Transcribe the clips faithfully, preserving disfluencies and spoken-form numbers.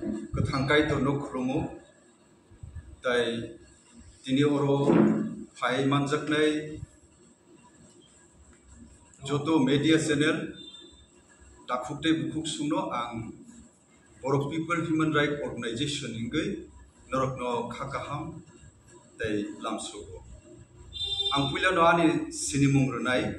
Kwthang Kaitorno khulumo, tai tini oro phai manjaknai joto media channel, takhuk tei bukhuk songno ang Borok People Human Rights Organization hingwi norokno kha kaham tei lamsogo. Ang puilano ani sinimung rwnai,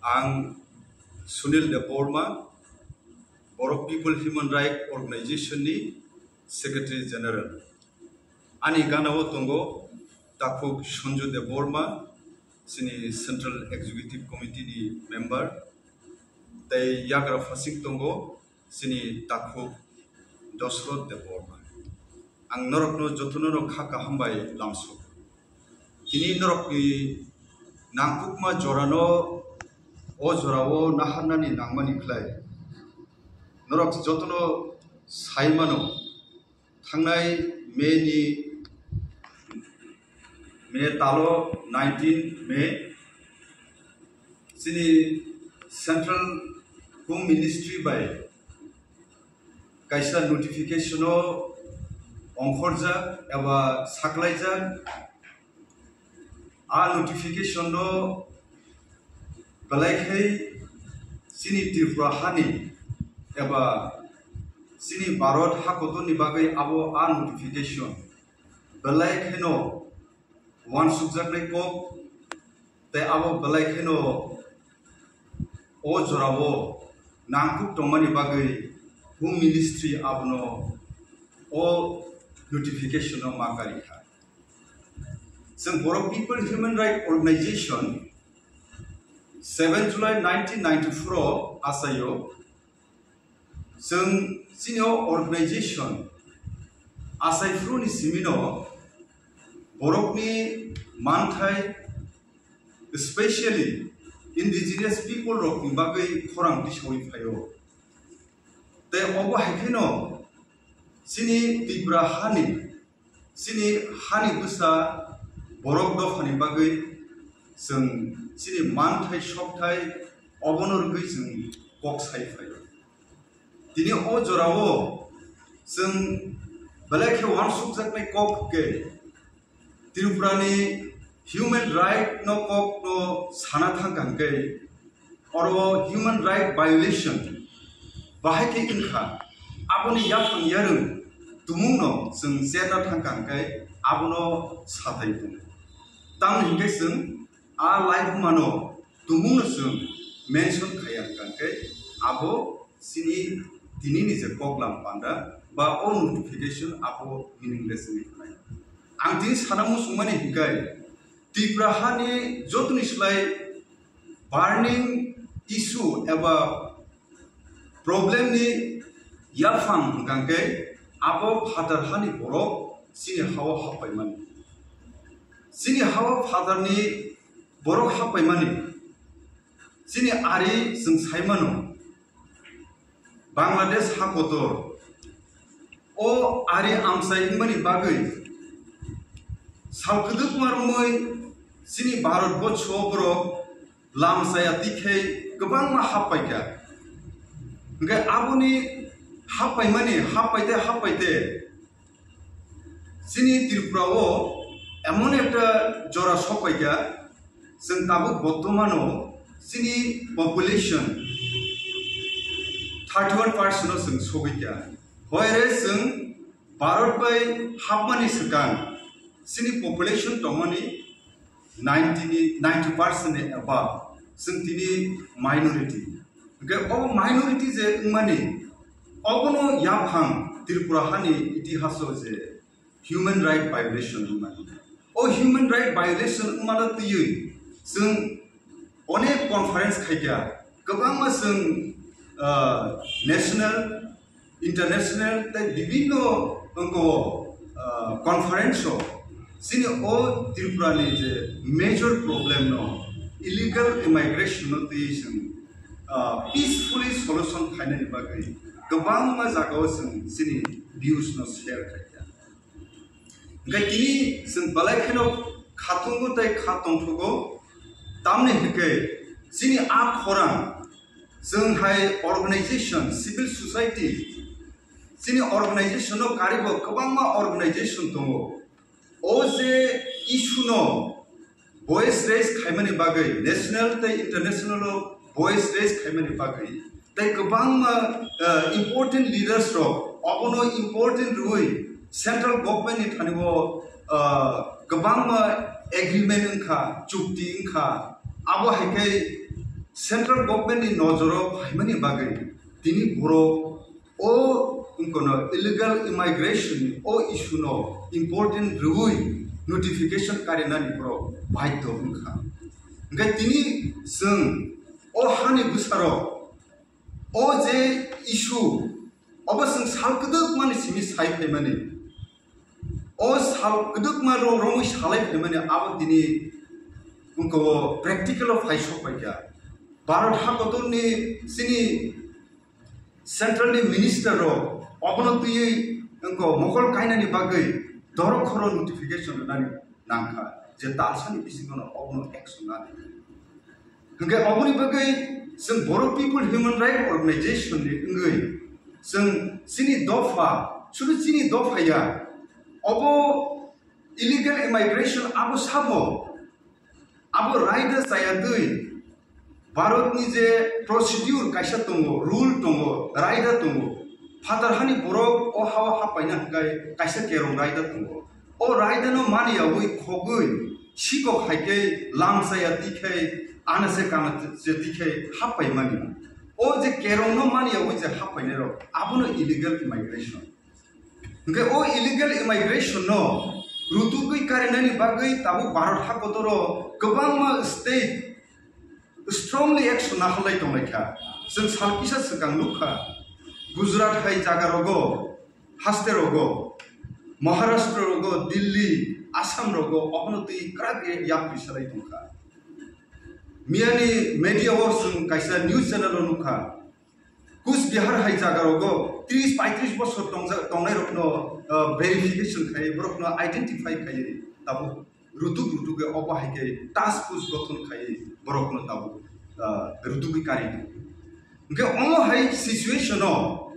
ang Sunil Debbarma, Borok People Human Rights Organization ni Secretary General. Ani ganao tongo takhuk Sanju Debbarma, chini Central Executive Committee ni member, tei yagra phasing tongo chini takhuk Dosroth Debbarma. Ang norokno jotono no kha kaham bai lamsogo. Tini norokni nangkukma jorano o jorao naharnani nangmani khlai norok jotono sai mano, thangnai May ni, May talo nineteen May, chini Central Home Ministry bai kaisa notification o ongkhorjak eba saklaijak. A notification no belai khai chini Tripura hani eba chini Bharat hakotorni bagwi abo a notification belai khaino uansukjaknai kok, tei abo belai khaino o jorao nangkuk tongmani bagwi Home Ministry abono o notification no ma kari kha. Chwng Borok People Human Rights Organization seven July nineteen ninety-four o achaio. Chwng chini o organization achaiphuru ni simino borokni manthai, especially indigenous people rokni bagwi khorang tisawi phaio. Tei obo hai kheno chini Tripura hani, chini hani bwsa borok dophani bagwi chwng chini manthai sokthai obono rwgwi chwng kok sai phaio. Tini o jorao chwng belai khe uansukjaknai kok hwnkhe Tripurani human right no kok no sana thangkha hwnkhe oro human right violation bahai khe wngkha, aboni yaphang yarwng tumungno chwng cherna thangkha hwnkhe abono sathai tongo. Tamni hwnkhe chwng a laibumano tumungno chwng mention khaiya hwnkhe abo chini tinini je koklam panda ba o notification abo meaningless wngwi thanai. Ang tini sana muchungmani hwnkhe Tripura hani jotoni slai burning issue eba problem ni yaphang hwnkha khe abo phatar hani borok chini hao happaimani. Chini hao phatar ni borok happaimani. Chini ari chwng saimano Bangladesh hakotor o ari amchai wngmani bagwi sal kwdwkma romwi chini Bharat borsho borok lam chaya tikhai kwbangma happaikha. Hwnkhe aboni happaimani happaite happaite chini Tripura o emon ekta jora sokpaikha, chwng tabuk bortomano chini population thirty one percent o chwng sogwikha. Hoire chwng Bharat bai hapmani swkang chini population tongmani ninety ni, ninety percent ni above chwng tini minority. Hwnkhe obo minority je wngmani, obono yaphang Tripura hani itihaso je human right violation wngmani. O human right violation wngmano twiwi chwng onek conference khaikha, kwbangma chwng, ah, national, international tei bibinno wngkho, ah, conference o chini o Tripura ni je major problem no, illegal immigration no twi chwng, ah, peacefully solution khainani bagwi kwbangma jagao chwng chini views no share khaikha. Hwnkhe tini chwng belai kheno khatungo tei kha tongthogo, tamni hwnkhe chini a khorang chwng hai organization, civil society, Chini organization no karibo kwbangma organization tongo. O je issue no voice raise khaimani bagwi, national tei international o voice raise khaimani bagwi, tei kwbangma, uh, important leaders rok obono important rwi central government ni thani o, uh, kwbangma agreement wngkha, chukti wngkha, abo hai khe central government ni nojoro phaimani bagwi tini borok o wngkha no illegal immigration ni o issue no important rwi notification karinani borok baidhyo wngkha. Hingkhe tini chwng o hani bwsarok o je issue obo chwng sal kwdwkmani simi sai phaimani. O sal kwdwkma ro-, romwi salai phaimani abo tini wngkha o practical o phai sok paikha. Bharat hakotorni chini central ni minister rok obono twiwi wngkha mokol kainani bagwi dorok khoro notification rwnani nangkha je talsani bisingo no obono action nadi. Hingkhe oboni bagwi chwng Bodo People Human Rights Organization ni wngwi chwng chini dopha, sudu chini dopha ya, obo illegal immigration abo sabo, abo raida chaya twi Bharat ni je procedure kaisa tongo, rule tongo, raida tongo, phatar hani borok o hao hapaina hwnkhe kaisa kerong raida tongo. O raida no mani yawi khogwi sikok hai khe lam chaya tikhe, ana se kana se tikhe happai mani. O je kerong no mani yawi je happainai rok, abono illegal immigration. Hingke o illegal immigration no rutugwi karinani bagwi tabuk Bharat hakotoro kwbangma state strongly action naharlai tonglaikha. Chwng sal kisa swkang nukha, Gujarat hai jaga rogo, haste rogo, Maharashtra rogo, Delhi, Assam rogo, obono twi kwrak yakri salai tongkha. Miyani media o chwng kaisa news channel o nukha, Kus Bihar hai jaga rogo tris paitris bosor tongja-, tongnai rokno, uh, verification khai, borokno identify khai, tabuk rutuk rutuk ke obo hai ke task force gothon khai borokno tabuk, ah, rutuk ke kari. Hingke omo hai situation o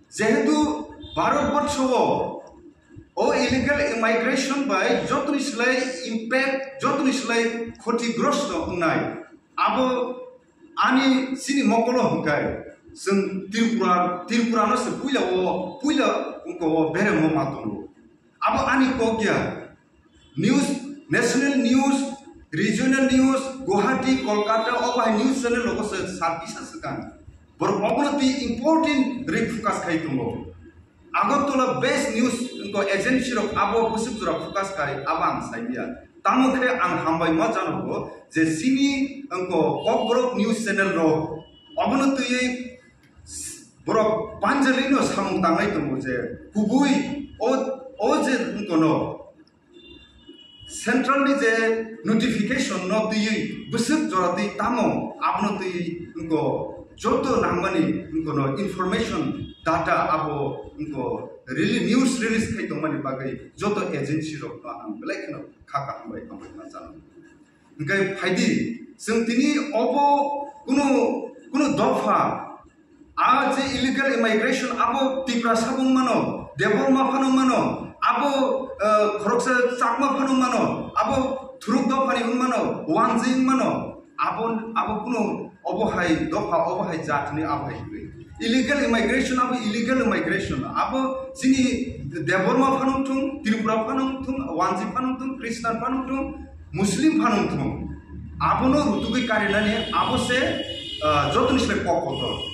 jehetu Bharat borsho o o illegal immigration bai jotoni slai impact, jotoni slai khoti grosto wngnai, abo ani chini mokolo hingkai chwng Tripura, Tripura no se puila o, puila wngko o beremo ma tongo. Abo ani kok ya. News, national news, regional news, Guwahati, Kolkata, obo hai news channel rogo se sat kisa swkang. Borok obono twi important ri focus khai tongo. Agartala based news wngko agency rok abo bwswk jora focus khai abo ang sai ya. Tamo khe ang hambai ma jano bo je chini wngko Kokborok news channel rok obono twiwi borok panjali no samung tanglai tongo je kubui o, o je wngkono central ni je notification no twiwi bwswk jora twi tamo abono twiwi wngko joto nangmani wngkono information data abo wngko rele-, news release khai tongmani bagwi joto agency rok no ang belai kheno kha kaham bai tongwi ma jano. Hingke phaidi, chwng tini obo kunu, kunu dopha, a je illegal immigration abo Tiprasa phano mano, Debbarma phano mano, abo, eh, khoroksa Chakma phano mano, abo Thuruk dophani wng mano, Wanjwi wng mano, abo, abo kunu obo hai dopha, obo hai jatni abo hai kwrwi. Illegal immigration abo illegal immigration, abo chini Debbarma phano wng thung, Tripura phano wng thung, Wanjwi phano wng thung, Christian phano wng thung, Muslim phano wng thung, abono rutugwi karinani abo se, ah, jotoni se kok kotor.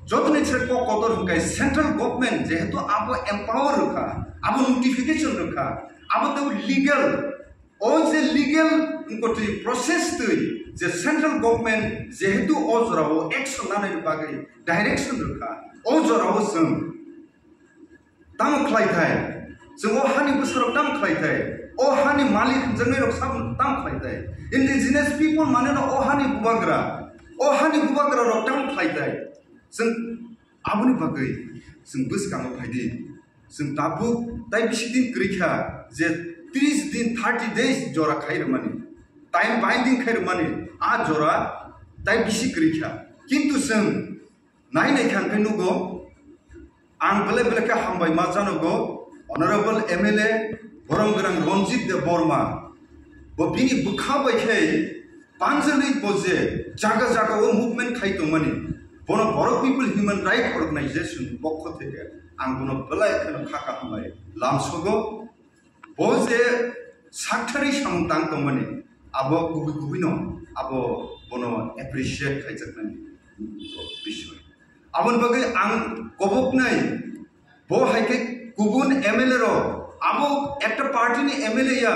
Jotoni se kok kotor hwnkhe central government jehetu abo empower rwkha, abo notification rwkha, abo tei legal, o je legal wngkotwi process twi je central government jehetu o jorao action nanani bagwi direction rwkha, o jorao chwng tamo khlai thai? Chwng o hani bwsarok tamo khlai thai? O hani malik hwnjaknairok sabo tamo khlai thai? Indigenous people mane no o hani bubagra, o hani bubagra rok tamo khlai thai? Chwng aboni bagwi chwng bwskango phaidi. Chwng tabuk tai bisi din kwrwi kha je tris din, thirty days jora khai rwmani, time binding khai rwmani, a jora tai bisi kwrwi kha. Kintu chwng nai nai kha hwnkhe nugo, Ang belai belai khe hambai ma janogo, Honorable M L A Borom Gwnang Ranjit Debbarma. Bo bini bwkha bai khe panjani bo je jaga jaga o movement khai tongmani, bono Borok People Human Rights Organization pokho theke ang bono belai kheno kha kha hambai lamsogo. Bo je sakthari samung tang tongmani, abo kubui kubui no abo bono appreciate khaijaknani bisoy. Aboni bagwi ang koboknai, bo hai khe kubun M L A rok, abo ekta party ni M L A ya,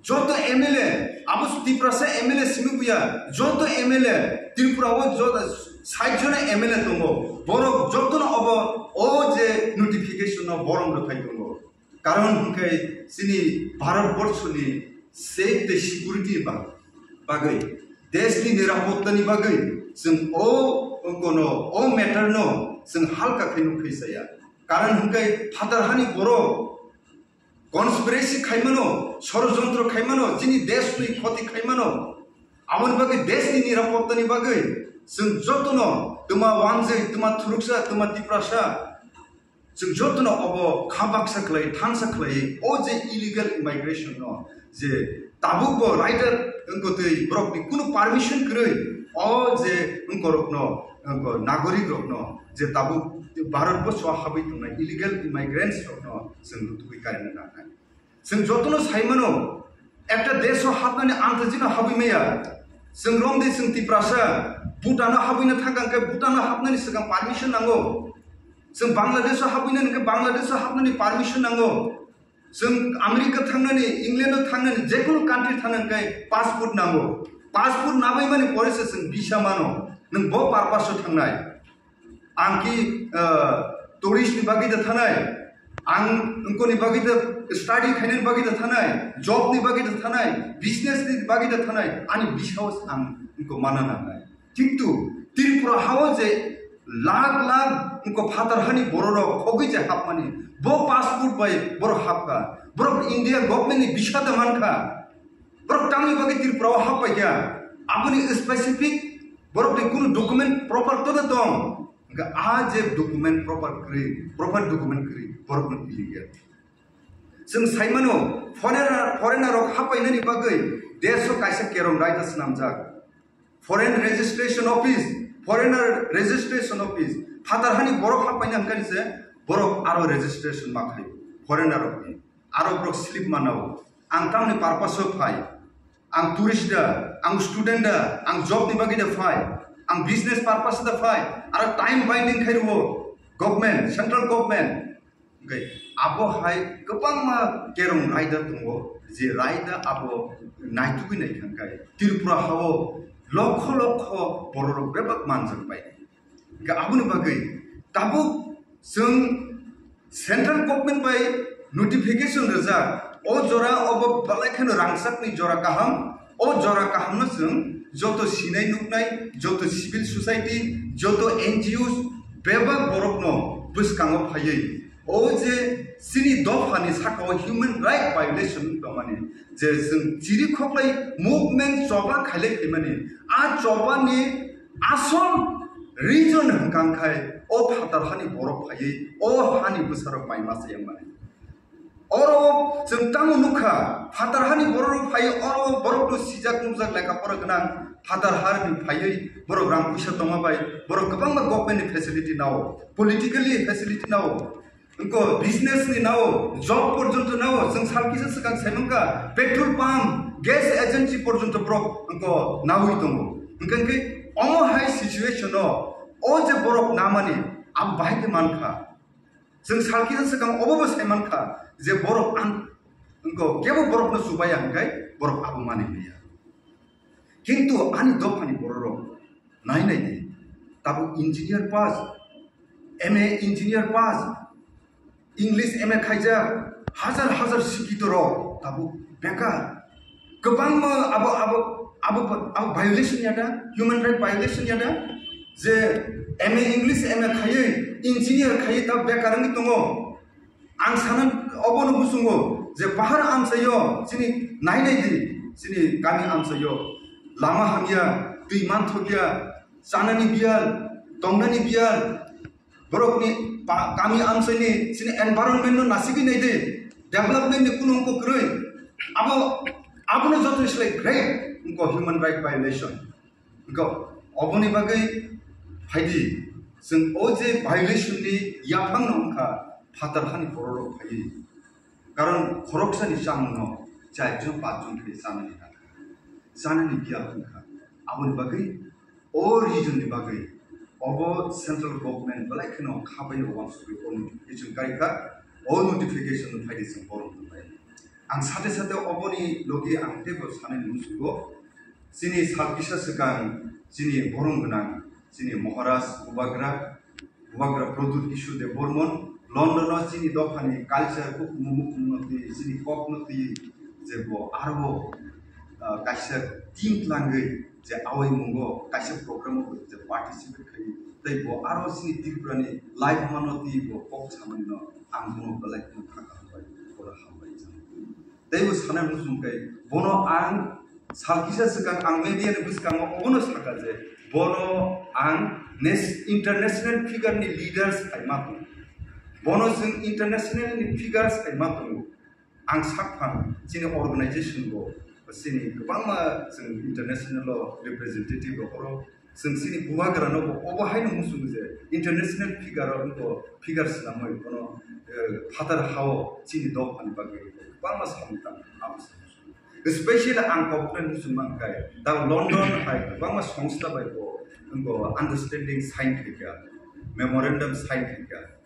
joto M L A, abo Tiprasa M L A simi buya, joto M L A, Tripura o joto sait jona M L A tongo, borok jotono obo o je notification no borom rwkhai tongo. Karon hwnkhe chini Bharat borso ni safety security ba-, bagwi, desh ni nirapotta ni bagwi chwng o, o kono, o matter no chwng halka khe nukhi saya. Karon hwnkhe phatar hani borok conspiracy khaimano, sorojontro khaimano, chini desh ni khoti khaimano. Aboni bagwi desh ni nirapotta ni bagwi chwng jotono twma wanjwi, twma thuruksa, twma Tiprasa, chwng jotono obo kha baksa khlai, thansa khlai, o je illegal immigration no, je tabuk bo rider wngkotwi borok ni kunu permission kwrwi, o je wngkorok no, wngko nagorik rok no, je tabuk Bharat borso habwi tongnai illegal immigrants rok no chwng rutugwi kaina nangnai. Chwng jotono sai mano, ekta desh o hapnani anthajino habwi maya. Chwng romdi chwng Tiprasa, Bhutan o habwina thangkha hwnkhe Bhutan o hapnani swkang permission nango. Chwng Bangladesh o habwina hwnkhe Bangladesh o hapnani permission nango. Chwng America thangnani, England o thangnani, jekunu country thangnani hwnkhe passport nango. Passport nabai mani pore se chwng visa mano. Nwng bo purpose o thangnai. Ang ki, ah, tourist ni bagwi da thanai, ang wngkoni bagwi da study khainani bagwi da thanai, job ni bagwi da thanai, business ni bagwi da thanai, ani bisao ang wngko mana nangnai. Kintu Tripura hao je lakh lakh wngko phatar hani bororok khogwi je hapmani, bo passport bai borok hapkha, borok India government ni bisa da mankha. Borok tamni bagwi Tripura o happaikha, aboni specific borok ni kunu document proper to da tong. Hingke a je document proper kwrwi, proper document kwrwi, borok no illegal. Chwng sai mano, foreigner, foreigner rok hapainani bagwi desh o kaisa kerong raida swnamjak. Foreign registration office, foreigner registration office. Phatar hani borok hapaina hwnkhe se borok aro registration ma khai foreigner rok ni. Aro borok slip manao. Ang tamni purpose o phai. Ang tourist da, ang student da, ang job ni bagwi da phai, ang business purpose da phai, aro time binding khai rwo government, central government. Hingke abo hai kwbangma kerong raida tongo, je raida abo naitugwi naikha hingke Tripura hao lokho lokho bororok bebak manjak bai. Hingke aboni bagwi tabuk chwng central government bai notification rijak, o jora obo belai kheno rangchakni jora kaham, o jora kahamno chwng joto sinai nuknai, joto civil society, joto N G Os, bebak borokno bwskango phaiwi o je chini dophani sakao human right violation wng tongmani, je chwng chiri khoklai movement choba khailai phaimani, a chobani asol reason hwnkha khe o phatar hani borok phaiwi o hani bwsarok mai masa yang mani. Oro chwng tamo nukha, phatar hani borok phaiwi oro borok no sijak nukjak lekha pora gwnang, phatar hani phaiwi borok rang puisa tongma bai, borok kwbangma government ni facility nao, politically facility nao, wngko business ni nao, job porjonto nao, chwng sal kisa swkang sai mankha, petrol pump, gas agency porjonto borok wngko nawi tongo. Hwnkhe hwnkhe omo hai situation o, o je borok namani, abo bahai khe mankha. Chwng sal kisa swkang obo bo sai mankha je borok ang, wngko kebo borokno chubaya hwnkhe borok abo mani liya. Kintu ani dophani bororok nai nai di, tabuk engineer pass, M A engineer pass, English M A khaijak, hajar hajar sikito rok tabuk bekar. Kwbangma abo, abo, abo, abo violation ya da, human right violation ya da, je M A English M A khaiwi, engineer khaiwi tabuk bekar wngwi tongo. Ang sana obono buchungo je bahar amchaio chini nai nai di, chini kami amchaio lama hamya, twi manthokya, chanani biyal, tongnani biyal, Borokni pa-, kami amchaini chini environment no nasigwi nai de, development ni kunu wngkha kwrwi. Abo, abono joto slai great wngkha human right violation. Wngkha oboni bagwi phaidi, chwng o je violation ni yaphang no wngkha phatar hani borok rok phaiwi. Karon khoroksani chamungno char jon, panch jon khe chanani nangkha. Chanani biya wngkha. Aboni bagwi o region ni bagwi obo central government belai kheno khabai o wansugwi o notification kaikha. O notification no phaidi chwng borom tongbai. Ang sate sate oboni logi ang teibo sanani musugo. Chini sal kisa swkang chini borom gwnang chini Maharaj Bubagra Bubagra Pradyut Kishore Debbarman London o chini dophani culture, hukumu mukumu no twi, chini kok no twi, je bo aro, ah, kaisa team tlangwi je awai mungo kaisa program o je participate khai, tei bo aro chini Tripura ni life mano twi bo kok samani no ang bono belai kheno kha kha hambai, bono hambai jang. Tei bo sanai muchung khe bono ang sal kisa swkang ang media ni bwskango obono sakha je bono ang nes-, international figure ni leaders hai ma tongo. Bono chwng international ni figures hai ma tongo. Ang sak phan chini organization bo chini kwbangma chwng international o representative rok oro Chwng chini Bubagrano bo obo haino muchungo je international figure o wngkha, figure swnamwi bono, eh, phatar hao chini dophani bagwi kwbangma samung tang abo se muchungo. Especially ang kok bai muchung mankha, ta London hai kwbangma songstha bai bo wngkha understanding sign khaikha, memorandum sign khaikha.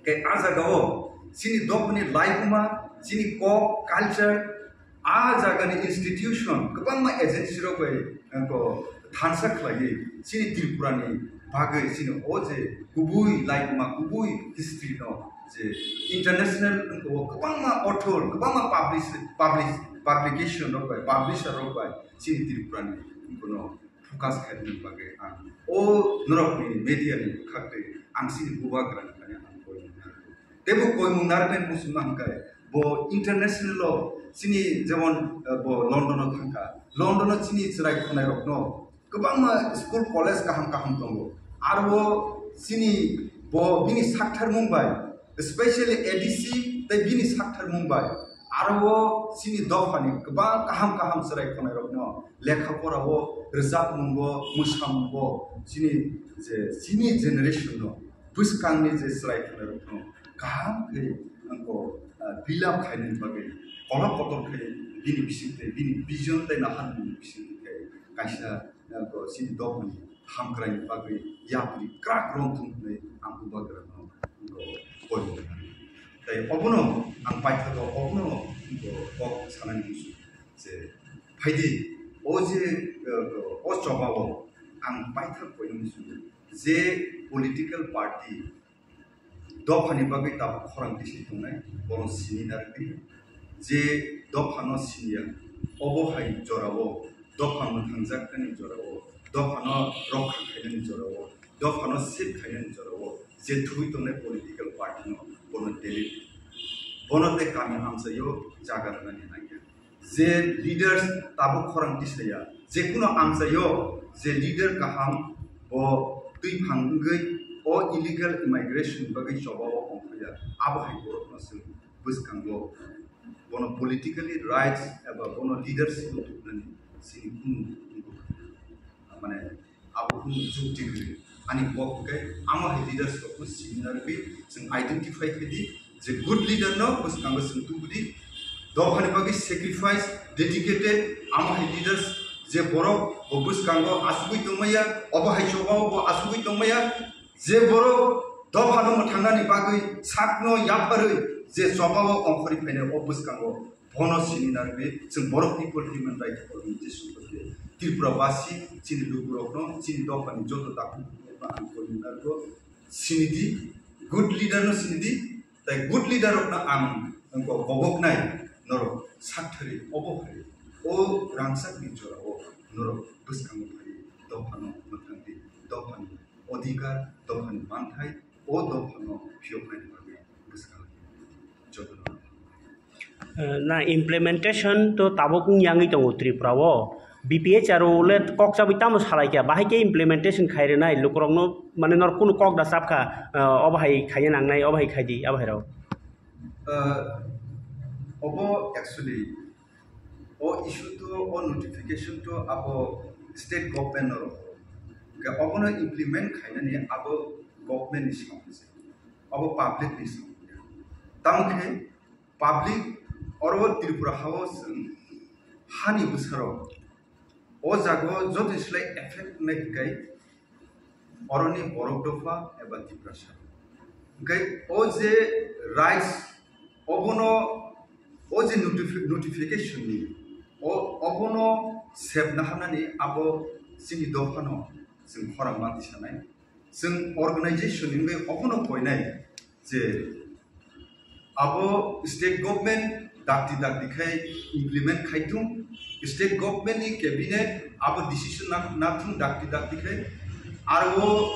Khe a jagao chini dophani laibuma, chini kok, culture, a jagani institution, kwbangma agency rok bai, eh, ko thansa khlaiwi chini Tripura ni bagwi chini o je kubui laibuma, kubui history no je international wngkha o kwbangma author, kwbangma publish-, publish-, publication rok bai, publisher rok bai chini Tripura ni wngkha no focus khaimani bagwi ang o norokni media ni bwkhaktwi ang chini Bubagrani thani ang koimung narwkgo. Teibo koimung narwknai muchungma hwnkhe bo international o chini jemon, eh, bo London o thangkha. London o chini chwrai khwnairokno kwbangma school college kaham kaham tongo. Aro chini bo bini saktharmung bai Especially A D C tei bini saktharmung bai aro o chini dophani kwbang kaham kaham chwrai khwnairokno lekha porao, rwchapmungo, mwsamungo chini je chini generation no bwskangni je chwrai khwnairokno kaham khe wngkha, ah, build up khainani bagwi kolok kotor khe bini bisingtwi bini vision tei naharmungni bisingtwi khe kaisa Chini dophani hamkraini bagwi yapri kwrak romthung hwnwi ang Bubagrano koimung. Tai obono ang paithago, obono kok sanani muchung je phaidi o je, eh, o chobao ang paithak koimung muchung je political party dophani bagwi tabuk khorang tisai tongnai, bono sini narwkdi. Je dophano siniya, obo hai jorao, dopha mwthangjaknani jorao, dophano rokha khainani jorao, dophano save khainani jorao, je thwi tongnai political party no bono delete, bono tei kami amchaio jaga rwnani nangya. Je leaders tabuk khorang tisaya, je kuno amchaio je leader kaham bo twi phang wngwi o illegal immigration bagwi chobao ongkhoya, abo hai borokno chwng bwskango bono politically rights eba bono leadership o tubunani chini kunu, mane, abo kunu jukti kwrwi. Ani kok hwnkhe amo hai leaders rokno sini narwgwi chwng identify khaidi, je good leader no bwskango chwng tubudi. Dophani bagwi sacrifice, dedicated, amo hai leaders je borok bo bwskango asugwi tongmaya, obo hai chobao bo asugwi tongmaya, je borok dophano mwthangnani bagwi sakno yapharwi je chobao ongkhorwi phainai o bwskango. Bono sini narwgwi chwng borok people human right organization khe Tripura basi chini lukurokno, chini dophani joto takhuk rokno ang koi narwgo, sini di, good leader no sini di, tai good leader rokno ang wngkha koboknai norok sakthari obo hai o rangchakni jorao norok bwskango phai dophano mwthangdi, dophani odhikar, dophani manthai, o dophano phiyoknaini bagwi bwskango jotono. Eh, na implementation to tabuk wng yangwi tongo Tripura o. B P H R O le kok chabwi tamo salai kha, bahai khe implementation khai rwnai lukurokno, mane nor kunu kok da chap kha, ah, obo hai khaina nangnai, obo hai khai di, abo hai rok. Ah, obo actually, o issue to, o notification to abo state government no rw. Hwnkhe obono implement khainani abo government ni samung se. Abo public ni samung ya. Tamo khe public oro Tripura hao chwng hani bwsarok o jaga o joto slai effect wngnai hwnkhe oroni borok dopha eba Tiprasa. Hwnkhe o je rights obono, o je notifi-, notification ni o, obono sep naharnani abo chini dophano chwng khorang manti sanai. Chwng organization ni wngwi obono koinai je abo state government dakti dakti khai implement khai thung, state government ni cabinet abo decision na, na thung dakti dakti khai. Aro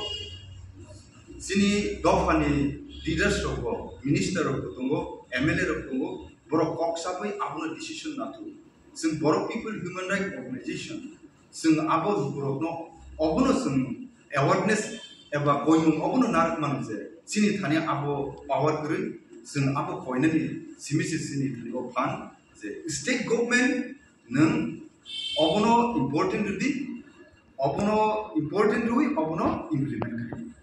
chini dophani leaders rok bo, minister rok bo tongo, M L A rok tongo, borok kok sabwi abono decision na thung. Chwng Borok People Human Rights Organization, chwng abo borokno obono chwng awareness eba koimung obono narwk mano je chini thani abo power kwrwi, chwng abo koinani simi se chini thani o phan je state government nwng obono important rwdi, obono important rwwi obono implement khai di.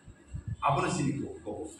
Abono chini kok, kok.